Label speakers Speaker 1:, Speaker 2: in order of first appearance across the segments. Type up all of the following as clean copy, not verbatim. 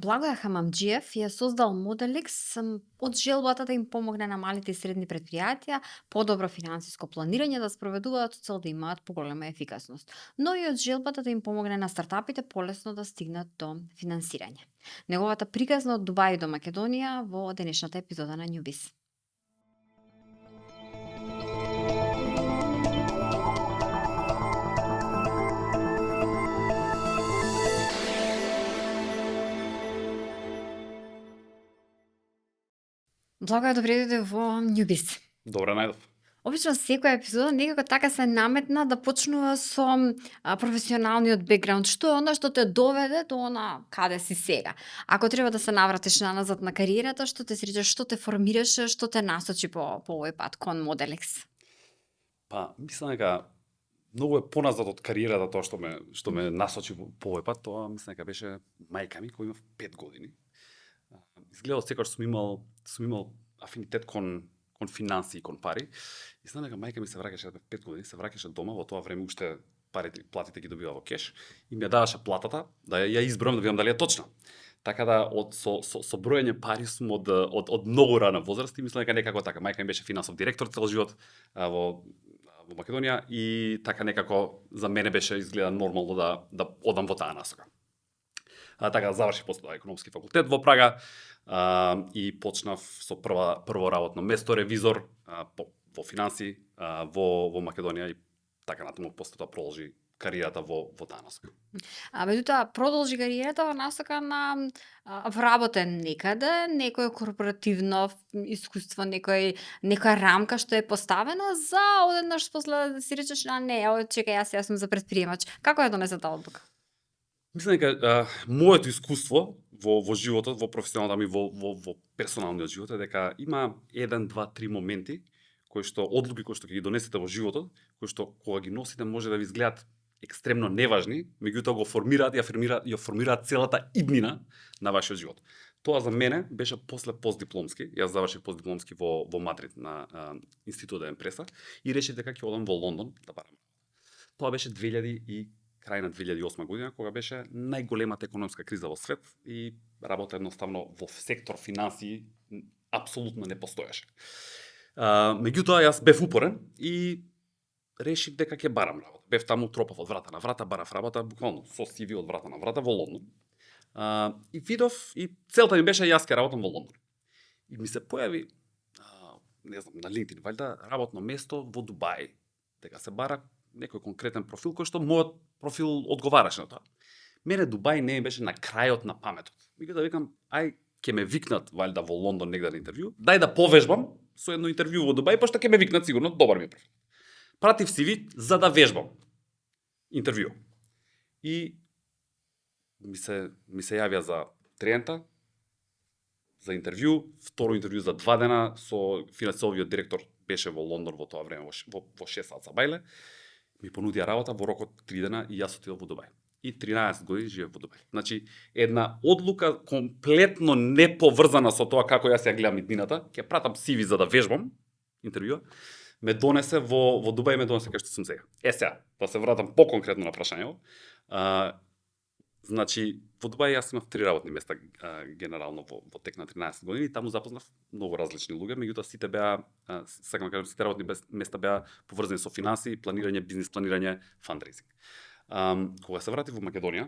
Speaker 1: Благоја Хамамџиев ја создал Modelix од желбата да им помогне на малите и средни предпријатија подобро финансиско планирање да спроведуваат со цел да имаат поголема ефикасност, но и од желбата да им помогне на стартапите полесно да стигнат до финансирање. Неговата приказна од Дубај до Македонија во денешната епизода на Њубис. Благоја, добре дојде во Њубис.
Speaker 2: Добре најдов.
Speaker 1: Обично секоја епизода некако така се наметна да почнува со професионалниот бекграунд. Што е она што те доведе до она каде си сега? Ако треба да се навратиш назад на кариерата, што те среќа, што те формираше, што те насочи по овој пат кон Modelix?
Speaker 2: Па, мислам дека многу е поназад од кариерата тоа што ме насочи по овој пат, тоа мислам дека беше мајка ми која имав 5 години. Изгледало секогаш сум имал афинитет кон финанси и кон пари. И знам дека мајка ми се враќаше 5 години, се враќаше дома, во тоа време уште платите ги добива во кеш и ми ја даваше платата да ја избројам да видам дали е точна. Така да со броење пари сум од многу рана возраст и мислам дека некако така. Мајка ми беше финансов директор цел живот во Македонија и така некако за мене беше изгледа нормално да одам во таа насока. Така завршив после тоа економски факултет во Прага и почнав со прво работно место ревизор во финанси во Македонија и така натаму после тоа продолжи кариерата во таа насока.
Speaker 1: Меѓутоа продолжи кариерата во насока на вработен некаде, некој корпоративно искуство, некоја рамка што е поставена за одеднаш после да си речеш не, чекај јас сум за предприемач. Како ја донесе таа одлука?
Speaker 2: Мислам дека моето искуство во животот, во професионалната ми, во персоналниот живот е дека има 1, 2, 3 моменти одлуки кои што ќе ги донесете во животот, кои што кога ги носите може да ви изгледат екстремно неважни, меѓутоа го формираат и ја формираат целата иднина на вашиот живот. Тоа за мене беше после постдипломски. Јас завршив постдипломски во Мадрид на Институт де Емпреса и решив дека ќе одам во Лондон да барам. Тоа беше крај на 2008 година, кога беше најголемата економска криза во свет и работа едноставно во сектор финансии апсолутно не постоеше. Меѓутоа, јас бев упорен и решив дека ќе барам работа. Бев таму, тропав од врата на врата, барав работа, буквално со CV од врата на врата во Лондон. И видов, и целта ми беше јас ќе работам во Лондон. И ми се појави, не знам, на LinkedIn, валјда, работно место во Дубај. Дека се бара некој конкретен профил, кој што мојот профил одговараше на тоа. Мене Дубај не ми беше на крајот на паметот. Меѓутоа викам, ќе ме викнат валјда во Лондон негде на интервју, дај да повежбам со едно интервју во Дубај, пошто ќе ме викнат сигурно, добар ми е профил. Пратив CV за да вежбам интервју. И ми се јавија за трента, за интервју, второ интервју за 2 дена со финансовиот директор беше во Лондон во тоа време во 6 саат бајле. Ми понудија работа во рок од 3 дена и јас отидов во Дубај. И 13 години живеев во Дубај. Значи, една одлука комплетно неповрзана со тоа како јас ја гледам иднината, ќе пратам CV за да вежбам интервјуа, ме донесе во Дубај, ме донесе кај што сум сега. Сега, да се вратам поконкретно на прашањето. Значи, во Дубај јас имав 3 работни места генерално во тек на 13 години и таму запознав многу различни луѓе, меѓутоа сите беа, сакам да кажам, сите работни места беа поврзани со финанси, планирање, бизнис планирање, фандрейзинг. Кога се вратив во Македонија,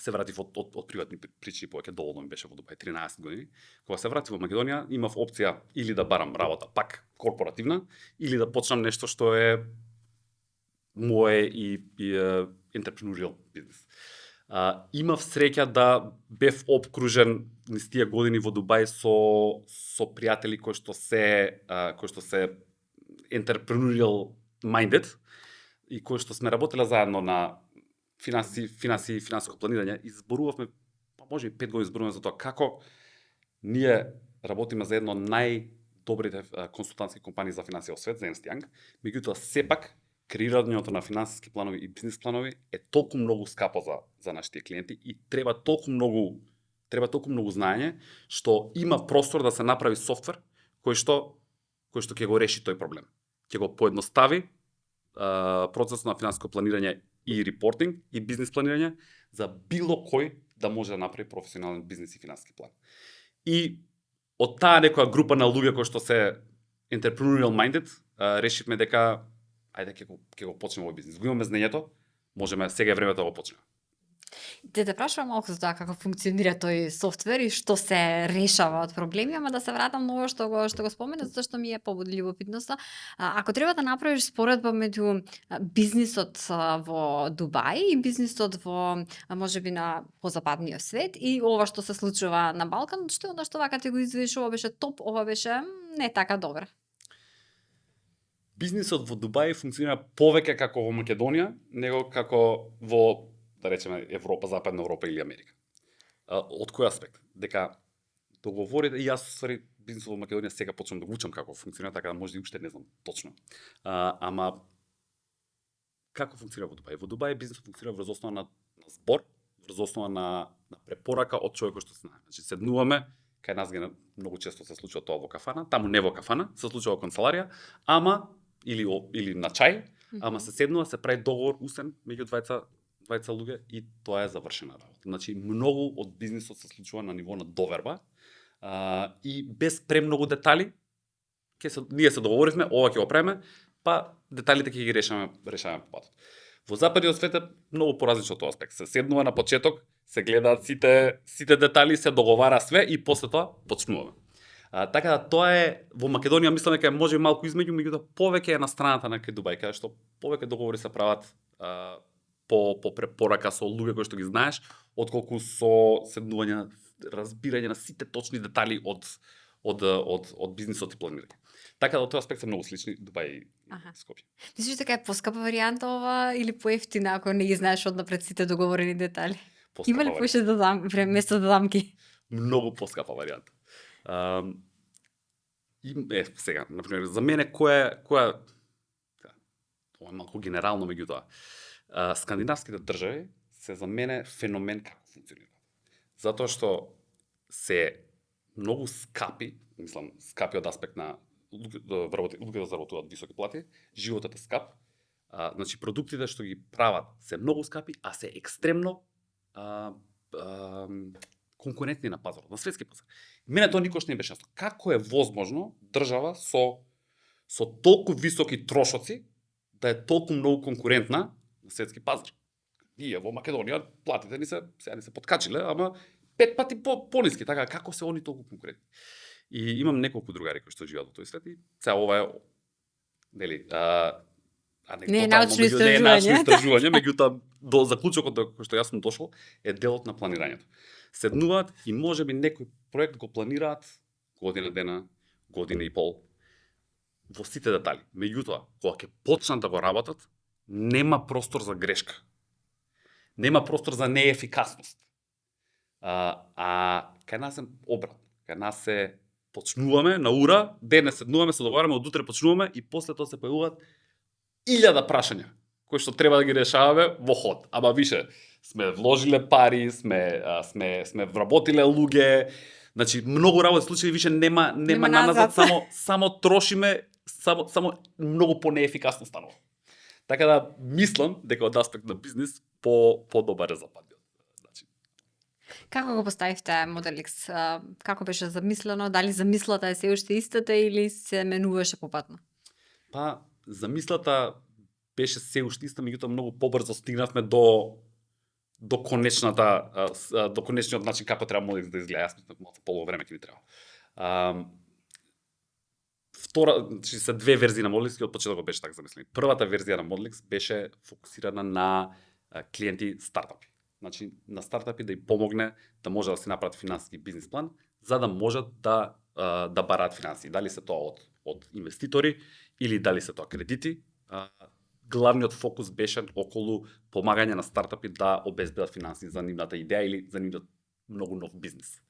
Speaker 2: се вратив од приватни причини, повеќе доволно ми беше во Дубај 13 години. Кога се вратив во Македонија, имав опција или да барам работа пак корпоративна, или да почнам нешто што е мое и entrepreneurial бизнес. Имав среќа да бев обкружен низ тие години во Дубај со пријатели кои што се entrepreneurial minded и кои што сме работеле заедно на финансиско планирање и зборувавме, може и 5 години зборуваме за тоа како ние работиме за едно најдобрите консултантски компании за финансија во свет, за Ernst Young, меѓутоа сепак креирањето на финансиски планови и бизнис планови е толку многу скапо за нашите клиенти и треба толку многу знаење што има простор да се направи софтвер кој што ќе го реши тој проблем. Ќе го поедностави процесот на финансиско планирање и репортинг и бизнис планирање за било кој да може да направи професионален бизнис и финансиски план. И од таа некоја група на луѓе кои што се entrepreneurial minded, решивме дека ајде ќе го почнеме овој бизнис. Го имаме знаењето, можеме сега е времето да го почнеме.
Speaker 1: Те прашувам малку за тоа како функционира тој софтвер и што се решава од проблеми, ама да се вратам на ова што го спомена, затоа што ми е побуди љубопитноста. Ако треба да направиш споредба меѓу бизнисот во Дубај и бизнисот во можеби на позападниот свет и ова што се случува на Балкан, што е она што вака ти го изведиш, ова беше топ, ова беше не така добро?
Speaker 2: Бизнисот во Дубај функционира повеќе како во Македонија, него како во, да речеме, Европа, Западна Европа или Америка. Од кој аспект? Дека договорите, и јас ствари бизнисот во Македонија сега почнам да го учам како функционира, така да може и уште не знам точно. Ама како функционира во Дубај? Во Дубај бизнисот функционира врз основа на збор, врз основа на препорака од човекот што се знае. Значи седнуваме, кај нас многу често се случува тоа во кафана, таму не во кафана, се случува во канцеларија, ама или на чај, ама се седнува, се прави договор усен меѓу двајца луѓе и тоа е завршена работа. Значи многу од бизнисот се случува на ниво на доверба и без премногу детали. Ние се договоривме, ова ќе го правиме, па деталите ќе ги решаваме по патот. Во западниот свет е многу поразлично тоа аспект. Се седнува на почеток, се гледаат сите детали, се договара све и после тоа почнуваме. Така да тоа е во Македонија, мислам дека може малку измеѓу, меѓутоа повеќе е на страната на кај Дубај, каде што повеќе договори се прават по препорака со луѓе кои што ги знаеш, отколку со седнување, разбирање на сите точни детали од бизнисот и планирање. Така да од тој аспект се многу слични Дубај и Скопје.
Speaker 1: Мислиш дека е поскапа варијанта ова или поевтина ако не ги знаеш однапред сите договорени детали? Има ли поише место да дамки?
Speaker 2: Многу поскапа варијанта. Сега, например, за мене која ова е малку генерално меѓутоа. Скандинавските држави се за мене феномен како функционираат. Затоа што се многу скапи, мислам, скапи од аспект на луѓето заработуваат високи плати, животот е скап, значи продуктите што ги прават се многу скапи, а се екстремно конкурентни на пазарот, на светски пазар. Мене тоа никош не беше јасно. Како е возможно држава со толку високи трошоци да е толку многу конкурентна на светски пазар? Ние во Македонија платите сега ни се подкачиле, ама 5 пати пониски, така како се они толку конкурентни? И имам неколку другари кои што живеат во тој свет и сега ова е
Speaker 1: не е научно истражување,
Speaker 2: меѓутоа до заклучокот до кој што јас сум дошол е делот на планирањето. Седнуваат и можеби некој проект го планираат година дена, година и пол во сите детали. Меѓутоа, кога ќе почнат да го работат, нема простор за грешка. Нема простор за неефикасност. Кај нас е обратно. Кај нас се почнуваме на ура, денес седнуваме, се договараме, од утре почнуваме и после тоа се појавуваат 1000 прашања кои што треба да ги решаваме во ход. Ама више, сме вложиле пари, сме вработиле луѓе, значи многу работи случаи више нема назад, само трошиме, само многу понеефикасно станува. Така да мислам дека од аспект на бизнис по-добар е западниот. Значи.
Speaker 1: Како го поставивте Model X? Како беше замислено? Дали замислата е се уште истата или се менуваше попатно?
Speaker 2: Па, замислата беше се уште иста, меѓутоа многу побрзо стигнавме до конечниот начин како треба Model X да изгледа. Јас мислам малку полово време ќе ми треба. Значи се две верзии на Model X, од почетокот беше така замислено. Првата верзија на Model X беше фокусирана на клиенти стартапи. Значи на стартапи да им помогне да може да си направат финансиски бизнис план, за да можат да бараат финанси. Дали се тоа од инвеститори или дали се тоа кредити. Главниот фокус беше околу помагање на стартапи да обезбедат финанси за нивната идеја или за нивниот многу нов бизнис.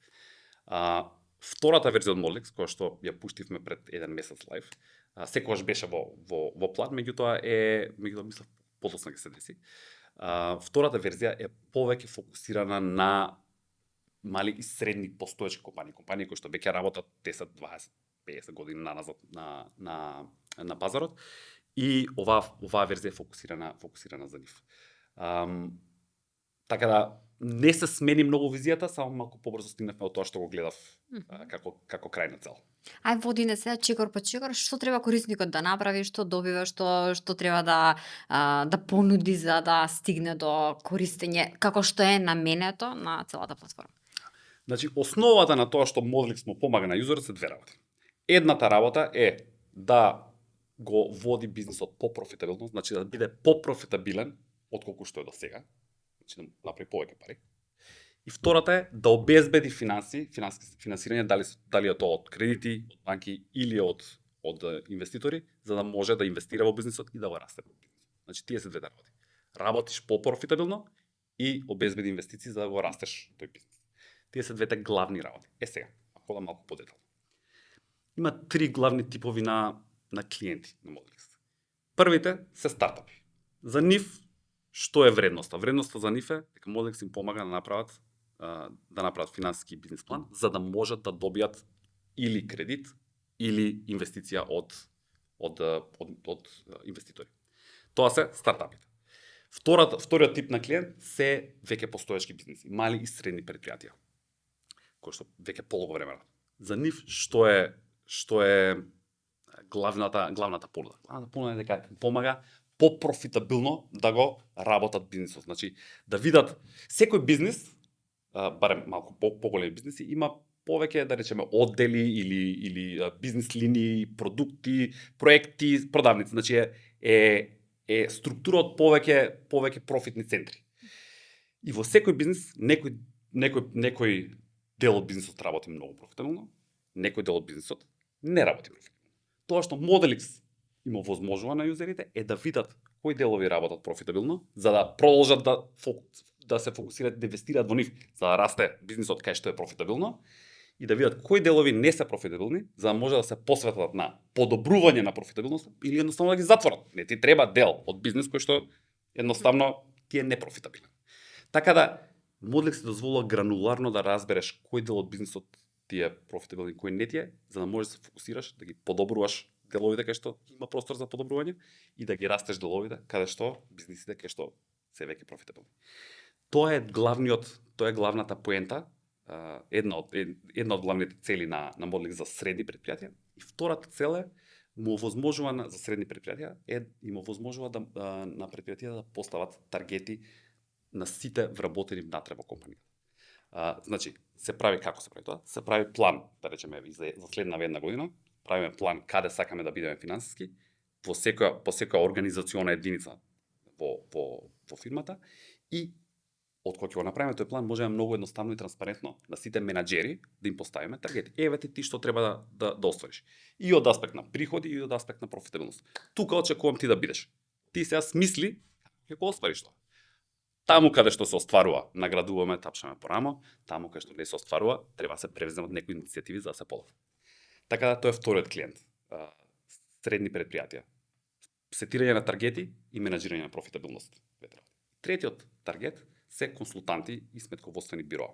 Speaker 2: Втората верзија од Model X, која што ја пуштивме пред 1 месец лайв, секогаш беше во план, меѓутоа мислам подоцна ќе се деси. Втората верзија е повеќе фокусирана на мали и средни постоечки компании кои што веќе работат 10, 20, 50 години назад на пазарот. И оваа верзија е фокусирана за нив. Така да не се смени многу визијата, само малку побрзо стигнавме од тоа што го гледав како крајна цел.
Speaker 1: Ај води не се чекор по чекор, што треба корисникот да направи, што добива, што треба да понуди за да стигне до користење, како што е наменето на целата платформа.
Speaker 2: Значи, основата на тоа што Modelix му помага на юзерот се две работи. Едната работа е да го води бизнисот по-профитабилно, значи да биде по-профитабилен отколку што е до сега, значи да направи повеќе пари. И втората е да обезбеди финансирање, дали е тоа од кредити, од банки или од инвеститори, за да може да инвестира во бизнисот и да го расте. Значи тие се двете работи. Работиш по-профитабилно и обезбеди инвестиции за да го растеш тој бизнис. Тие се двете главни работи. Сега, ако да малку подетално. Има 3 главни типови на клиенти на Modelix. Првите се стартапи. За нив што е вредноста? Вредноста за нив е дека Modelix им помага да направат финансиски бизнис план за да можат да добијат или кредит или инвестиција од инвеститори. Тоа се стартапите. Вториот тип на клиент се веќе постоечки бизниси, мали и средни предпријатија, кои што веќе полого време работат. За нив што е главната понуда? Главната понуда е дека помага по-профитабилно да го работат бизнисот. Значи, да видат секој бизнис, барем малку поголеми бизниси, има повеќе, да речеме, оддели или бизнис линии, продукти, проекти, продавници. Значи е структура од повеќе профитни центри. И во секој бизнис некој дел од бизнисот работи многу профитабилно, некој дел од бизнисот не работи профитабилно. Тоа што Modelix им овозможува на юзерите е да видат кои делови работат профитабилно, за да продолжат да се фокусираат, да инвестираат во нив, за да расте бизнисот кај што е профитабилно, и да видат кои делови не се профитабилни, за да може да се посветат на подобрување на профитабилноста или едноставно да ги затворат. Не ти треба дел од бизнис кој што едноставно ти е непрофитабилен. Така да Modelix ти дозволува грануларно да разбереш кој дел од бизнисот ти е профитабилен и кој не ти е, за да можеш да се фокусираш, да ги подобруваш деловите кај што има простор за подобрување и да ги растеш деловите каде што бизнисите кај што се веќе профитабилни. Тоа е главната поента, една од главните цели на Modelix за средни предпријатија. И втората цел е му овозможува за средни предпријатија им овозможува на предпријатија да постават таргети на сите вработени внатре во компанијата. Значи, се прави како се прави тоа? Се прави план, да речеме, за следнава една година, правиме план каде сакаме да бидеме финансиски, по секоја организациона единица во фирмата и од кога ќе го направиме тој план, можеме многу едноставно и транспарентно на сите менаџери да им поставиме таргети. Еве ти што треба да оствариш. И од аспект на приходи и од аспект на профитабилност. Тука очекувам ти да бидеш. Ти сега смисли како ќе го оствариш тоа. Таму каде што се остварува, наградуваме, тапшаме по рамо, таму каде што не се остварува, треба да се превземат некои иницијативи за да се подобри. Така да тоа е вториот клиент. Средни предпријатија. Сетирање на таргети и менаџирање на профитабилност. Третиот таргет се консултанти и сметководствени бироа.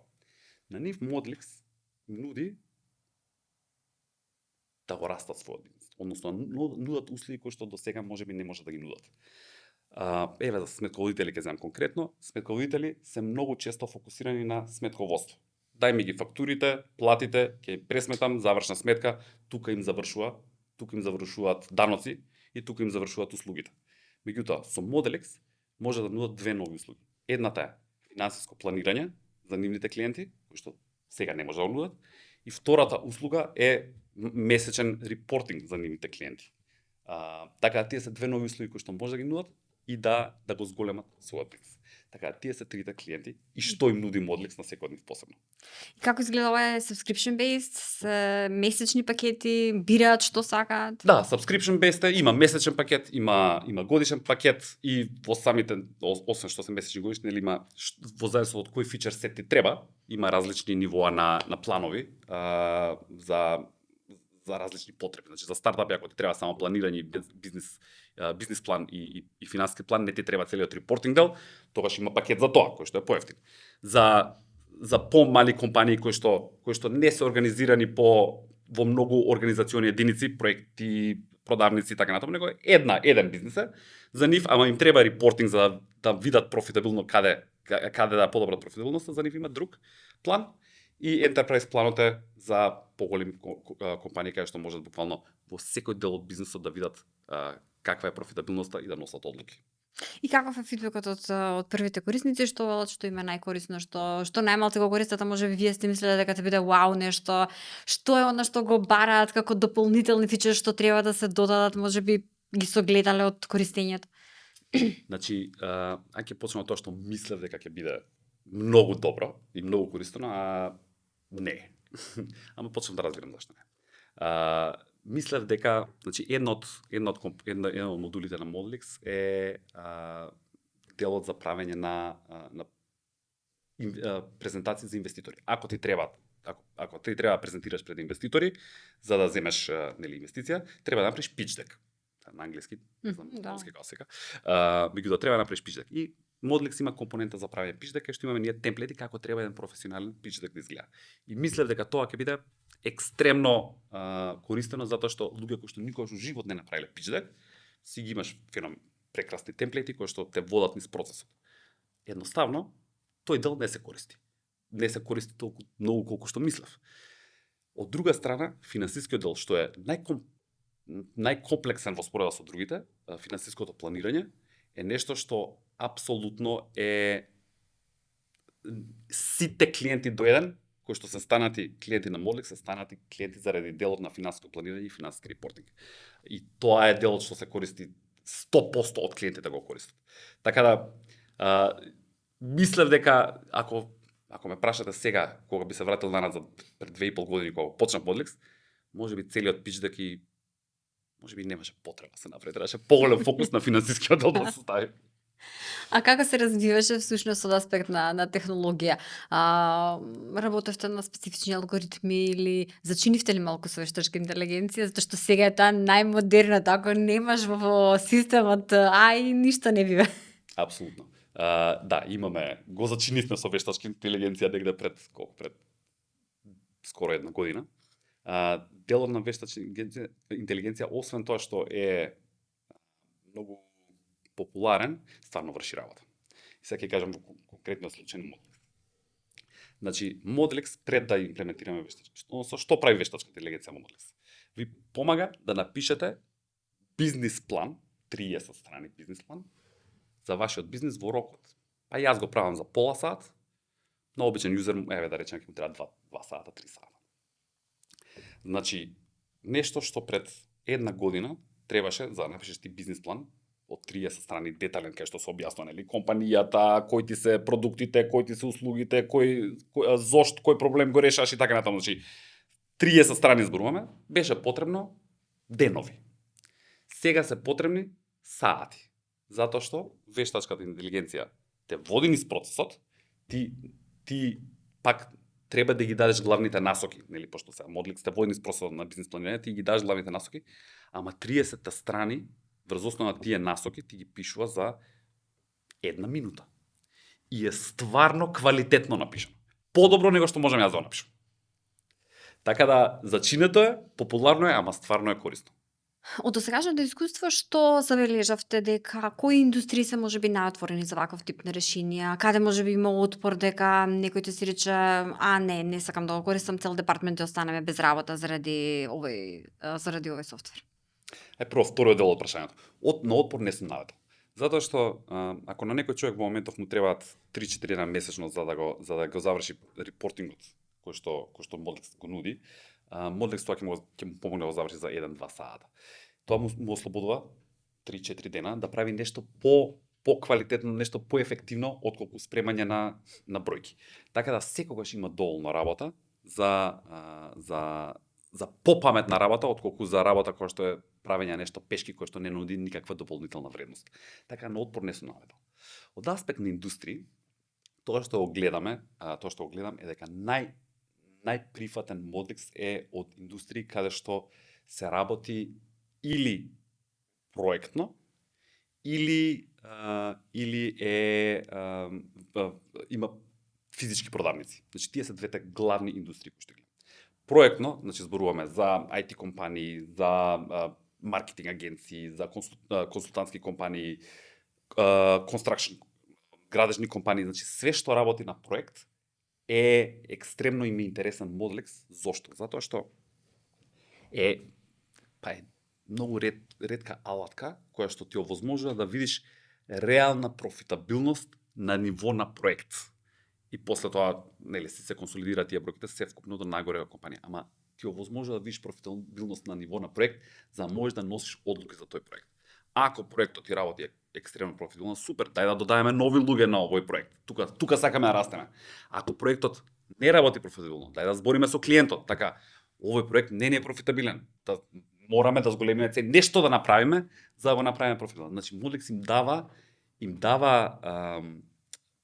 Speaker 2: На нив Modelix нуди да го растат својот бизнис, односно нудат услуги кои што досега можеби не може да ги нудат. Еве за сметководители ќе земам конкретно, сметководители се многу често фокусирани на сметководство. Дај ми ги фактурите, платите, ќе пресметам, завршна сметка, тука им завршуваат даноци и тука им завршуваат услугите. Меѓутоа, со Modelix може да нудат две нови услуги. Едната е финансиско планирање за нивните клиенти, кои што сега не може да го нудат, и втората услуга е месечен репортинг за нивните клиенти. Така тие се две нови услуги кои што може да ги нудат и да го зголемат својот бизнис. Така тие се трите клиенти и што им нуди Modelix на секој од нив посебно.
Speaker 1: Како изгледа ова е subscription based, месечни пакети, бираат што сакаат?
Speaker 2: Да, subscription based има месечен пакет, има годишен пакет и во самите, освен што се месечни годишни, има во зависност од кој фичер сет ти треба, има различни нивоа на планови за различни потреби. Значи за стартап ако ти треба само планирање, бизнис план и финансиски план, не ти треба целиот репортинг дел, тогаш има пакет за тоа, кој што е поевтин. За помали компании кои што не се организирани во многу организациони единици, проекти, продавници и така натаму, него еден бизнис е за нив, ама им треба репортинг за да видат профитабилно каде каде да подобрат профитабилноста, за нив има друг план. И Enterprise планот е за поголеми компании кај што можат буквално во секој дел од бизнисот да видат каква е профитабилноста и да носат одлуки.
Speaker 1: И каков е фидбекот од првите корисници, што велат што им е најкорисно, што најмалку го користат, а можеби вие сте мислеле дека ќе биде вау нешто, што е она што го бараат како дополнителни фичери што треба да се додадат, можеби ги согледале од користењето?
Speaker 2: Значи, ќе почнеме од тоа што мислев дека ќе биде многу добро и многу користено, а не. Ама почнав да разбирам зашто не. Мислев дека, значи, едно од модулите на Modelix е делот за правење на презентации за инвеститори. Ако ти треба да презентираш пред инвеститори за да земеш инвестиција, треба да направиш pitch deck. На англиски, не знам,
Speaker 1: Да.
Speaker 2: англиски како сека. Меѓутоа треба да направиш pitch deck. И Modelix има компонента за правење pitch deck, кај што имаме ние темплети како треба еден професионален pitch deck да изгледа. И мислев дека тоа ќе биде екстремно користено затоа што луѓе кои што никогаш во живот не направиле pitch deck, си ги имаш прекрасни темплети кои што те водат низ процесот. Едноставно, тој дел не се користи. Не се користи толку многу колку што мислев. Од друга страна, финансискиот дел што е најкомплексен во споредба со другите, финансиското планирање е нешто што апсолутно е сите клиенти до еден кои што се станати клиенти на Modelix, се станати клиенти заради делот на финансиско планирање и финансиски репортинг. И тоа е делот што се користи 100% од клиентите го користат. Така да мислев дека ако ме прашате сега кога би се вратил назад пред 2,5 години кога почнав Modelix, можеби целиот pitch deck и можеби немаше потреба се направи, требаше поголем фокус на финансискиот дел да се стави.
Speaker 1: А како се развиваше всушност од аспект на технологија? Работевте на специфични алгоритми или зачинивте ли малку со вештачка интелигенција, затоа што сега е таа најмодерната, ако немаш во системот AI, ништо не бива.
Speaker 2: Апсолутно. Да, го зачинивме со вештачка интелигенција негде пред скоро една година. Делот на вештачна интелигенција, освен тоа што е многу популарен, стварно врши работа. И сега ќе кажам во конкретниот случај на Modelix. Значи, Modelix пред да имплементираме вештачка, што прави вештачка интелигенција Modelix? Ви помага да напишете бизнис план, 30 страни бизнис план, за вашиот бизнис во рокот. Па јас го правам за пола сат, на обичен јузер, еве да речеме, ќе му треба 2 сата, 3 сата. Значи, нешто што пред една година требаше за да напишеш ти бизнис план од 30 страни детален кај што се објаснува нели компанијата, кои ти се продуктите, кои ти се услугите, кој проблем го решаваш и така натаму. Значи 30 страни зборуваме, беше потребно денови. Сега се потребни сати. Затоа што вештачката интелигенција те води низ процесот, ти пак треба да ги дадеш главните насоки, нели, пошто сега Modelix те води низ процесот на бизнис планирање, ти ги дадеш главните насоки, ама 30 страни врз основа на тие насоки ти ги пишува за една минута. И е стварно квалитетно напишано. Подобро него што можам јас да го напишам. Така да, зачинето е, популарно е, ама стварно е корисно.
Speaker 1: Од досегашното искуство, што забележавте дека кои индустрии се можеби најотворени за ваков тип на решенија? Каде можеби има отпор дека некој ќе си рече, не сакам да го користам, цел департмент ќе останеме без работа заради овој софтвер?
Speaker 2: Прво, вториот дел од прашањето. На отпор не сум наведен. Затоа што ако на некој човек во моментов му требаат 3-4 дена месечно за да го заврши репортингот кој што Modelix го нуди, Modelix тоа ќе му помогне да го заврши за 1-2 сата. Тоа му ослободува 3-4 дена да прави нешто по-квалитетно, нешто поефективно отколку спремање на бројки. Така да секогаш има доволно работа за попаметна работа отколку за работа која што е правење нешто пешки кој што не нуди никаква дополнителна вредност. Така на отпор не сум наведен. Од аспект на индустрии, тоа што го гледам е дека најприфатен Modelix е од индустрии каде што се работи или проектно или има физички продавници. Значи тие се двете главни индустрии кои што ги. Проектно, значи зборуваме за IT компании, за маркетинг агенции, за консултантски компании, construction градежни компании, значи све што работи на проект е екстремно им е интересен Modelix. Зошто? Затоа што е многу ретка алатка која што ти овозможува да видиш реална профитабилност на ниво на проект. И после тоа, нели, се консолидира тие бројките, се вкупно до најгорега компанија. Ама ти овозможува да видиш профитабилност на ниво на проект, за да можеш да носиш одлуки за тој проект. Ако проектот ти работи екстремно профитабилно, супер, дај да додадеме нови луѓе на овој проект. Тука сакаме да растеме. Ако проектот не работи профитабилно, дај да збориме со клиентот, така, овој проект не е профитабилен. Мораме да зголемиме цени, нешто да направиме за да го направиме профитабилно. Значи Modelix им дава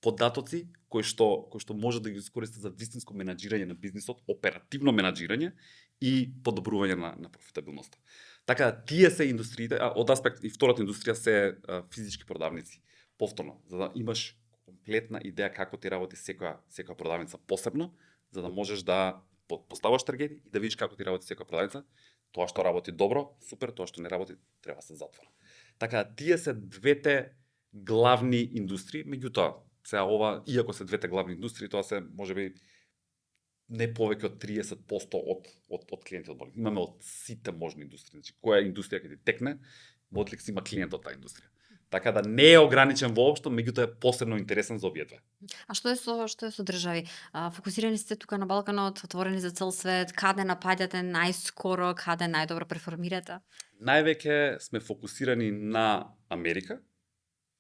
Speaker 2: податоци кои што може да ги искористи за вистинско менаџирање на бизнисот, оперативно менаџирање и подобрување на профитабилноста. Така, тие се индустриите, од аспект и втората индустрија се физички продавници. Повторно, за да имаш комплетна идеја како ти работи секоја продавница посебно, за да можеш да поставаш таргети и да видиш како ти работи секоја продавница. Тоа што работи добро, супер, тоа што не работи, треба да се затвора. Така, тие се двете главни индустрии, меѓутоа, сега ова, иако се двете главни индустрии, тоа се можеби не повеќе од 30% од клиенти од Modelix. Имаме од сите можни индустрии. Значи, која индустрија ќе ти текне, Modelix има клиент од таа индустрија. Така да не е ограничен воопшто, меѓутоа е посебно интересен за овие две.
Speaker 1: А што е со држави? Фокусирани сте тука на Балканот, отворени за цел свет, каде напаѓате најскоро, каде најдобро перформирате?
Speaker 2: Највеќе сме фокусирани на Америка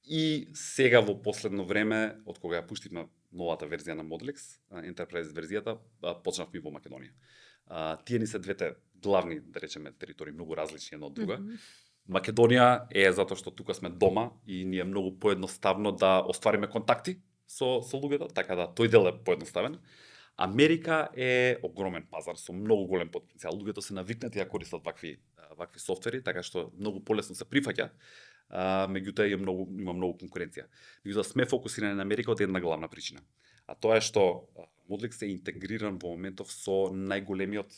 Speaker 2: и сега во последно време, од кога ја пуштивме новата верзија на Modelix, Enterprise верзијата, почнавме во Македонија. Тие ни се двете главни, да речеме, територии многу различни една од друга. Македонија е затоа што тука сме дома и ни е многу поедноставно да оствариме контакти со луѓето, така да тој дел е поедноставен. Америка е огромен пазар со многу голем потенцијал. Луѓето се навикнати да користат вакви софтвери, така што многу полесно се прифаќа. Меѓутоа има многу конкуренција. Меѓутоа сме фокусирани на Америка од една главна причина. А тоа е што Modelix е интегриран во моментов со најголемиот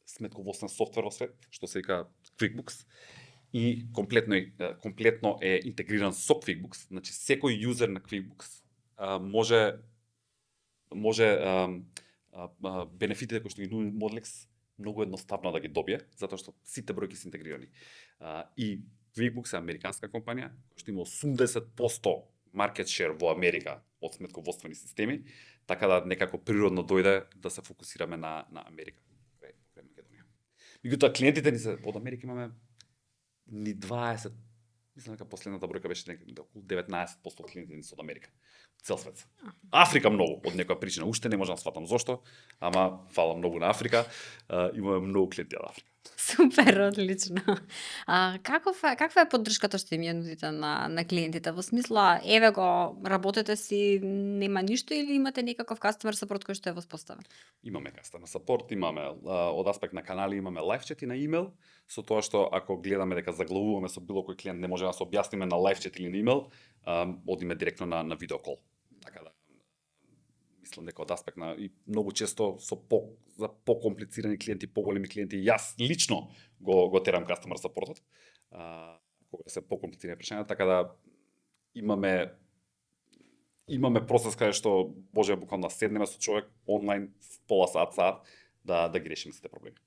Speaker 2: сметководствен софтвер во свет, што се вика QuickBooks, и комплетно е интегриран со QuickBooks. Значи секој јузер на QuickBooks може бенефитите кои што ги нуди Modelix многу едноставно да ги добие, затоа што сите бројки се интегрирани. И QuickBooks е американска компанија, што има 80% market share во Америка од сметководствени системи, така да некако природно дојде да се фокусираме на Америка. Меѓутоа клиентите ни се од Америка имаме ни 20, мислам дека последната бројка беше околу 19% од клиентите ни се од Америка. Цел свет. Африка многу од некоја причина, уште не можам да сватам зошто, ама фала многу на Африка, имаме многу клиенти од Африка.
Speaker 1: Супер, одлично. Каква е поддршката што им ја нудите на клиентите? Во смисла, еве го, работете си, нема ништо или имате некаков customer support кој што е воспоставен?
Speaker 2: Имаме customer support, имаме од аспект на канали, имаме live chat и на имейл, со тоа што ако гледаме дека заглавуваме со било кој клиент, не може да се објасниме на live chat или на имейл, одиме директно на видеокол. Така да мислам дека од аспект на и многу често за покомплицирани клиенти, поголеми клиенти, јас лично го терам customer support-от, кога се покомплицирани прашања, така да имаме процес каде што може буквално да седнеме со човек онлайн пола саат да ги решиме сите проблеми.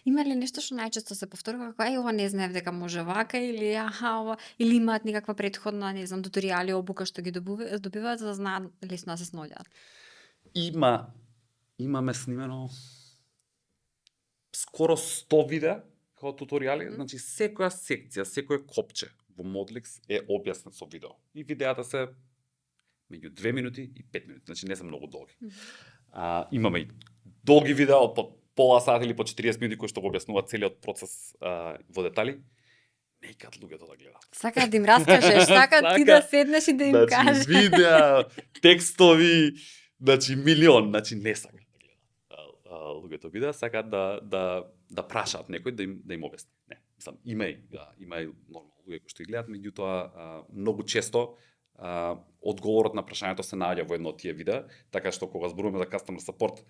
Speaker 1: Има ли нешто што најчесто се повторува како ова не знаев дека може вака или ова или имаат некаква претходна, не знам, туторијали, обука што ги добиваат за да знаат лесно да се снаоѓаат?
Speaker 2: Имаме снимено скоро 100 видеа како туторијали, значи секоја секција, секој копче во Modelix е објаснет со видео. И видеата се меѓу 2 минути и 5 минути, значи не се многу долги. Имаме и долги видеа по пола сат или по 40 минути кои што го објаснуваат целиот процес во детали. Не икат луѓето да гледаат.
Speaker 1: Сака да им раскажеш, сака ти да седнеш и да им кажеш.
Speaker 2: Значи видеа, текстови, значи милион, значи не сакат да гледаат луѓето видеа, сакат да прашаат некој да им објасни. Не, мислам, има и нормално луѓе кои што ги гледаат, меѓутоа многу често одговорот на прашањето се наоѓа во едно од тие видеа, така што кога зборуваме за customer support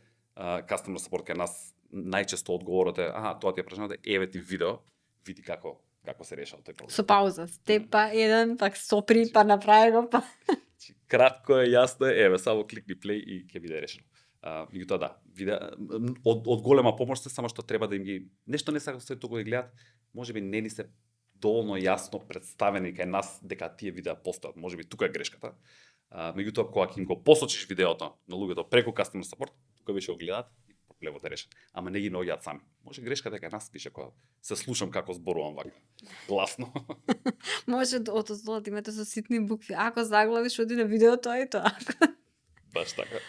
Speaker 2: кај нас најчесто одговорот е тоа ти е прашањето, еве ти видео, види како се решава тој проблем.
Speaker 1: Со пауза, степ па еден, пак сопри, па направи го, па
Speaker 2: Кратко е, јасно е, еве, само кликни плей и ќе биде решено. Меѓутоа да, од голема помош се, само што треба да им ги нешто не сакам се толку да гледат, можеби не ни се доволно јасно представени кај нас дека тие видеа постојат. Можеби тука е грешката. Меѓутоа кога ќе им го посочиш видеото на луѓето преку customer support, тука више го гледаат и проблемот е решен. Ама не ги наоѓаат сами. Може грешката е кај нас пише кога се слушам како зборувам вака гласно.
Speaker 1: Може од оздолу да имате со ситни букви. Ако заглавиш, оди на видеото и тоа.
Speaker 2: Баш така.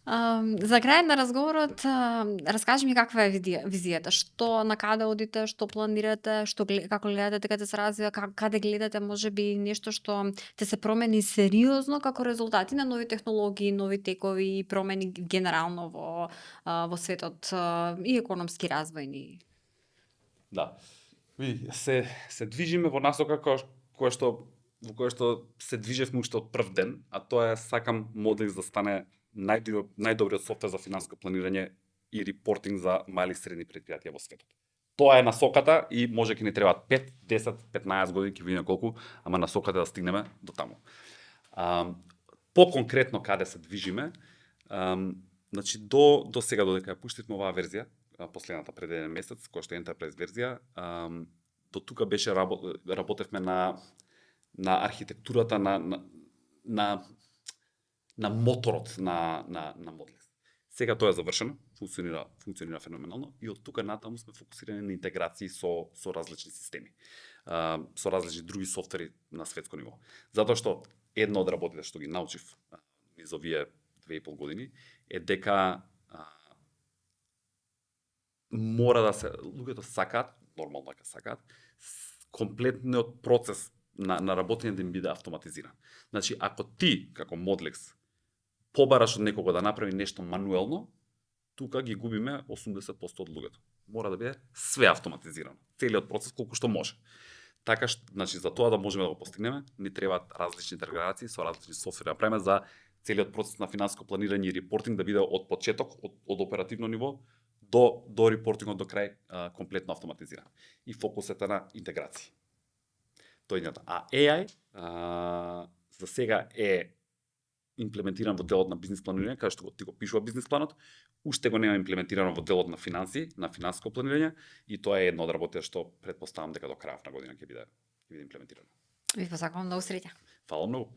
Speaker 1: За крај на разговорот, раскажи ми каква е визијата, што на каде одите, што планирате, како гледате дека ќе се развива, каде гледате можеби нешто што ќе се промени сериозно како резултати на нови технологии, нови текови и промени генерално во светот и економски развојни.
Speaker 2: Да. Се движиме во насока во која што се движевме уште од прв ден, а тоа е сакам Modelix да стане најдобриот софтвер за финансиско планирање и репортинг за мали и средни претпријатија во светот. Тоа е насоката и може ќе ни требаат 5, 10, 15 години, ќе видиме колку, ама насоката да стигнеме до таму. По-конкретно каде се движиме, значи до сега додека ја пуштивме оваа верзија, последната пред еден месец, која што е Enterprise верзија, до тука беше работевме на архитектурата на моторот на Modelix. Сега тоа е завршено, функционира феноменално и од тука натаму сме фокусирани на интеграции со различни системи, со различни други софтвери на светско ниво. Затоа што едно од работите што ги научив низ овие 2,5 години е дека мора да се луѓето сакаат, нормално дека сакаат, комплетниот процес на работење да им биде автоматизиран. Значи, ако ти како Modelix побараш од некого да направи нешто мануелно, тука ги губиме 80% од луѓето. Мора да биде све автоматизирано, целиот процес колку што може. Така, значи, за тоа да можеме да го постигнеме, ни требаат различни интеграции со различни софтвери да правиме за целиот процес на финансиско планирање и репортинг да биде од почеток, од оперативно ниво до репортингот до крај комплетно автоматизиран. И фокусот е на интеграции. Тоа е едното. А AI за сега е имплементиран во делот на бизнис планирање, каде што ти го пишува бизнис планот, уште го нема имплементирано во делот на финанси, на финансиско планирање, и тоа е едно од работите што претпоставам дека до крајот на година ќе биде имплементирано.
Speaker 1: Ви посакувам многу среќа.
Speaker 2: Фала многу.